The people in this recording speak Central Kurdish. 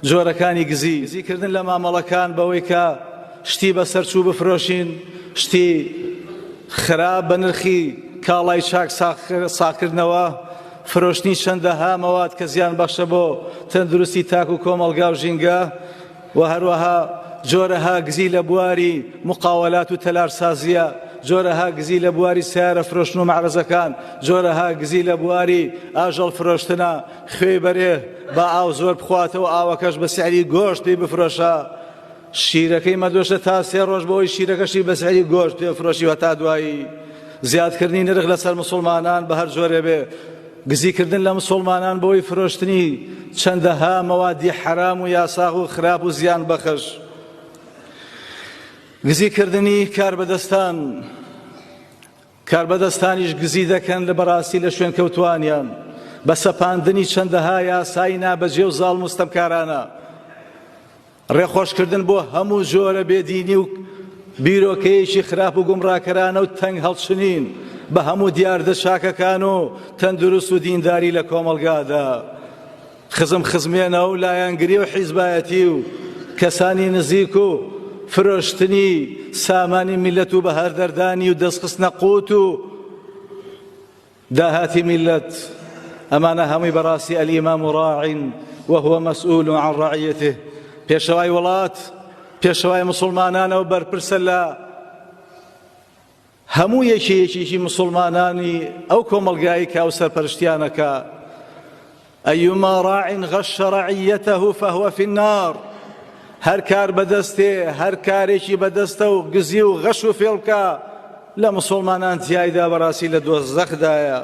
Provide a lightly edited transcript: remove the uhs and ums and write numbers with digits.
جۆرەکانی گزی. گزیکردن لە مامەڵەکان بەوەی کە شتی بەسەرچوو بفرۆشین، شتی خراپ بە نرخی کاڵای چاک ساغکردنەوە، فرۆشتنی چەندەها مەواد کە زیان بەخشە بۆ تەندروستی تاک و کۆمەڵگا و ژینگە و هەروەها جۆرەها گزی لە بواری مقاوەلات و تەلارسازیە، جۆرەها گزی لە بواری سەیارە فرۆشتن و مەعرەزەکان، جۆرەها گزی لە بواری ئاژەڵ فرۆشتنە، خوێی بەرێ با ئاو زۆر بخواتەوە ئاوەکەش بە سعری گۆشت پێی بفرۆشە شیرەکەی مەدۆشە تا سێ ڕۆژ بۆی شیرەکەشی بە سعری گۆشت پێ فرۆشی هەتا دوایی زیادکردنی نرخ لەسەر مسوڵمانان بە هەر جۆرێ بێ گزیکردن لە مسوڵمانان بۆی فرۆشتنی چەندەها مەوادی حەرام و یاساغ و خراپ و زیان بەخش گزیکردنی کاربەدەستان کاربەدەستانیش گزی دەکەن لە بەڕاستی لە شوێنکەوتوانیان بە سەپاندنی چەندەها یاسای نابەجێ و زاڵم و ستەمکارانە، ڕێخۆشکردن بۆ هەموو جۆرە بێدینی و بیرۆکەیەکی خراپ و گومڕاکەرانە و تەنگ هەڵچنین بە هەموو دیاردە چاکەکان و تەندروست و دینداری لە کۆمەڵگادا. خزم خزمێنە و لایەنگری و حیزبایەتی و کەسانی نزیک و فرۆشتنی سامانی میللەت و بەهەدەردانی و دەستخستنە قوت و داهاتی میللەت ئەمانە هەمووی بەڕاستی الامام راع وهو مسئول عن رعیته پێشەوای وڵات پێشەوای مسوڵمانانە و بەرپرسە لە هەموو یەکەیەکێکی مسوڵمانانی ئەو کۆمەڵگایەی کە ئەو سەرپەرشتیانەکا، ایما راع غش رعیته فهو فی النار، هەر کاربەدەستێ هەر کارێکی بەدەستە و گزی و غەش و فێڵ بکا لە مسوڵمانان تیایدا بەڕاستی لە دۆزەخدایە.